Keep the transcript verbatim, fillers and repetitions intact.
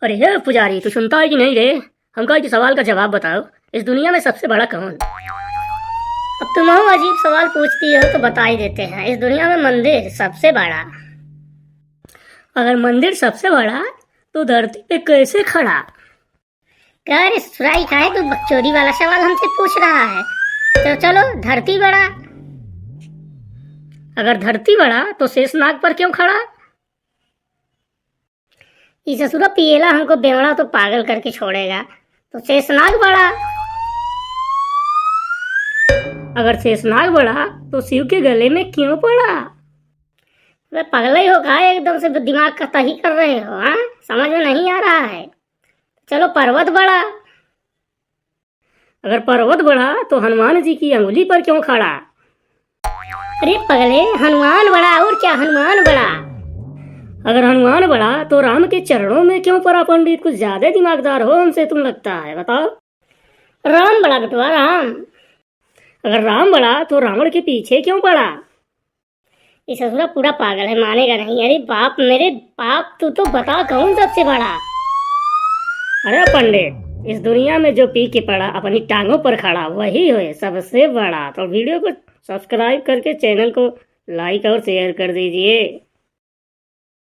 अरे हे पुजारी, तू सुनता है कि नहीं रे? हमका एक सवाल का जवाब बताओ, इस दुनिया में सबसे बड़ा कौन? अब तुम अजीब सवाल पूछती हो तो बता ही देते हैं, इस दुनिया में मंदिर सबसे बड़ा। अगर मंदिर सबसे बड़ा तो धरती पे कैसे खड़ा? क्या रे सुराई, काहे तू बकचोदी वाला सवाल हमसे पूछ रहा है? तो चलो, धरती बड़ा। अगर धरती बड़ा तो शेषनाग पर क्यों खड़ा? ई ससुरा पिएला हमको बेवड़ा तो पागल करके छोड़ेगा। तो शेषनाग बड़ा। अगर शेषनाग बड़ा तो शिव के गले में क्यों पड़ा? अबे पगले ही हो का, एकदम से दिमाग का तही कर रहे हो, हाँ? समझ में नहीं आ रहा है। चलो पर्वत बड़ा। अगर पर्वत बड़ा तो हनुमान जी की अंगुली पर क्यों खड़ा? अरे पगले, हनुमान बड़ा, और क्या, हनुमान बड़ा। अगर हनुमान बड़ा तो राम के चरणों में क्यों पड़ा पंडित? कुछ ज्यादा दिमागदार हो हमसे तुम लगता है, बताओ। राम बड़ा बेटवा, राम। अगर राम बड़ा तो रावण के पीछे क्यों पड़ा? ये ससुरा पूरा पागल है, मानेगा नहीं। अरे बाप, मेरे बाप, तू तो बता कौन सबसे बड़ा? अरे पंडित, इस दुनिया में जो पी के पड़ा, अपनी टांगों पर खड़ा, वही होए सबसे बड़ा। तो वीडियो को सब्सक्राइब करके चैनल को लाइक और शेयर कर दीजिए।